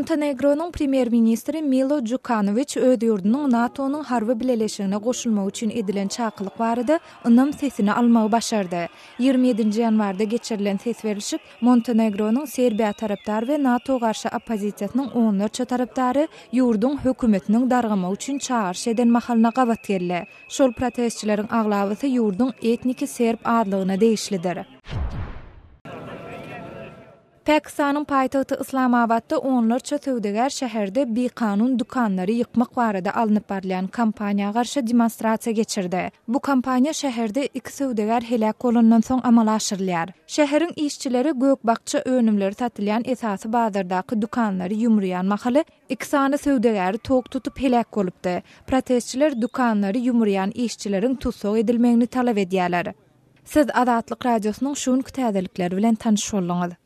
Montenegronyň premýer-ministri Milo Jukanowiç öz ýurdunyň NATO-nyň harby bileleşigine goşulmagy üçin edilen çakylyk barada ynam sesini almagy başardy. 27-nji ýanwarda geçirilen ses berlişik Montenegronyň Serbiýa tarapdar we NATO garşy oppozisiýasynyň onlarça tarapdary ýurduň hökümetiniň dargamagy üçin çagyryş eden mahalyna gabat geldi. Şol protestçileriň aglabasy ýurduň etniki serb azlygyna degişlidir. Pakistanyň paýtagty Yslamabatda onlarça söwdagär şäherde bikanun dükanlary ýykmak barada alnyp barylýan kampaniýa garşy demonstrasiýa geçirdi. Bu kampaniýa şäherde iki söwdagär heläk bolandan soň amala aşyrylýar. Şäheriň işçileri gök-bakja önümleri satylýan esasy bazardaky dükanlary ýumurýan mahaly iki sany söwdagäri tok tutup heläk bolupdy. Protestçiler dükanlary ýumurýan işçileriň tussag edilmegini talap edýärler. Siz Azatlyk Radiosynyň şu günki täzelikleri bilen tanyş bolduňyz.